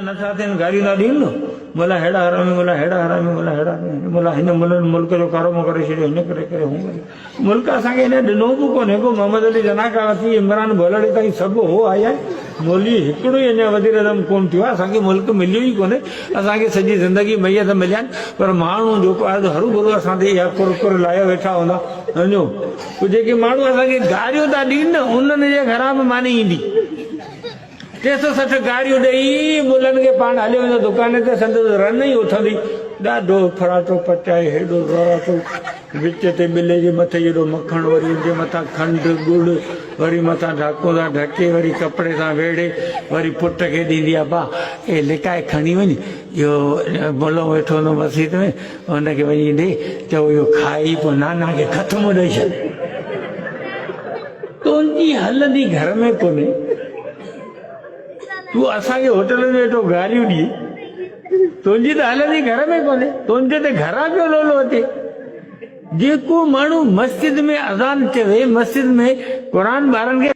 نٿا ٿين گاريون ٿا ڏين نه ملا ههڙا حرامي ملا ههڙا حرامي ملا ههڙا حرامي ملا هن ملن ملڪ جو ڪاروبار ڪري ڇڏيو هن ڪري ڪري هون ڪري ملڪ اسان کي هن ڏنو به ڪونهي ڪو محمد علي جناح کان وٺي عمران ڀولڙي تائين سڀ هو آيا مولوي هڪڙو ئي اڃا وزير اعظم ڪونه ٿيو آهي اسان کي ملڪ مليو ئي ڪونهي اسان کي سڄي زندگي ميت مليا آهن پر ماڻهو جيڪو آهي سو هروڀرو اسان تي اها ڪر ڪر لايو ويٺا هوندا سمجهو پوء جيڪي ماڻهو اسان کي گاريون ٿا ڏين نه انهن جي گهران به ماني ايندي. 360 گاريون ڏئي ملن کي پاڻ هليو ويندو دڪان تي سندس رن ئي اٿندي. ڏاڍو ڦراٽو پچائي هيڏو زوراٽو وچ تي ٻلي جي مٿي جيڏو مکڻ وري ان جي مٿان کنڊ ڳڙ وري مٿان ڍاڪون سان ڍڪي وري ڪپڙي سان ويڙهي وري پٽ کي ڏيندي ابا اي لڪائي کڻي وڃ اهو ملو ويٺو هوندو مسيت ۾ ان کي وڃي ڏي چئو اهو کائي پوء نانا کي ختمو ڏئي ڇڏ. تنهنجي هلندي گهر ۾ ڪونهي. تون اسان کي هوٽل ۾ ويٺو گاريون ڏئين. تنهنجي ته هلندي گهر ۾ ڪونهي. تنهنجي ته گهران پيو لولو اچي. جيڪو ماڻهو مسجد ۾ اذان چوي، مسجد ۾ قرآن ٻارن کي.